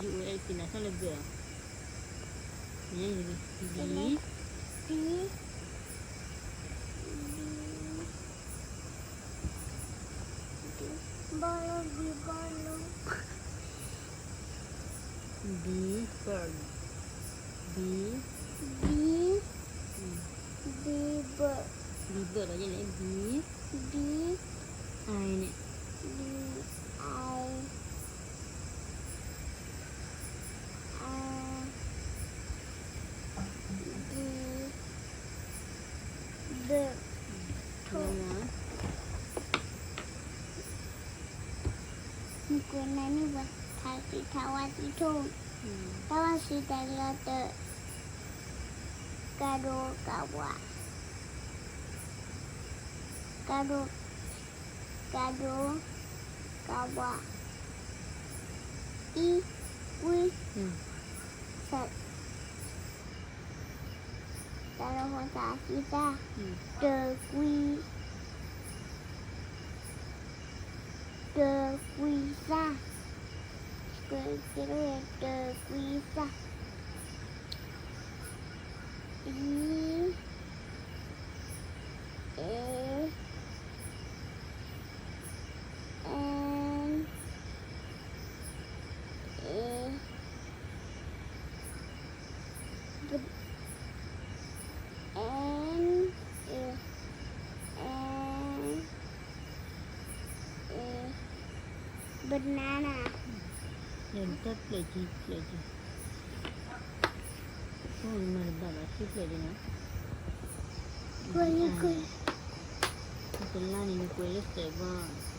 ယူၢ်ဝဲအဲၣ်က့ၤနၤဆၣ်လၢဘၢၣ်, ဘံ, ဘံ, ဘံ, ဘီလီဘံဘီလီ, ဘံ, ဘံ, ဘံ, ဘံ, ဘံဘၢၣ်, ဘံဘၢၣ်လီၤယဲၢ်န့ၣ် ဘံ, ဘံ, အါန့ၣ်, ဘံ, အါ, အါ, ဘံ, ဘၢၣ်, ထိၣ်. မုၢ်ကွဲးနၤန့ၣ်ဝဲ, ထါစံးထါဝါစံးထိၣ်, တၢ်ဝါစံးတၢ်လီၤတၢၢ်, ကးဒိကးဝါ, ကးဒိ, ကးဒိ, ကးဝါ, အံ, ကွံ, သၢ, တၢ်လီၤဃီသးအခံသၣ်, တကွံ, တကွံသၣ်, တကွံသၣ်, အံ, အဲ, အဲ, အဲ, အဲ, အဲ, အဲ, အဲ, banana. တၢ်ပျဲၢ်ကံ ပျဲၢ်ကံ, အိၣ်မၤတဘၣ်ဘၣ် ထံပျဲၢ်ကံနီၤ, ကွဲးလၢကွဲး, တလါန့ၣ် နကွဲးလၢသဲးဘၣ်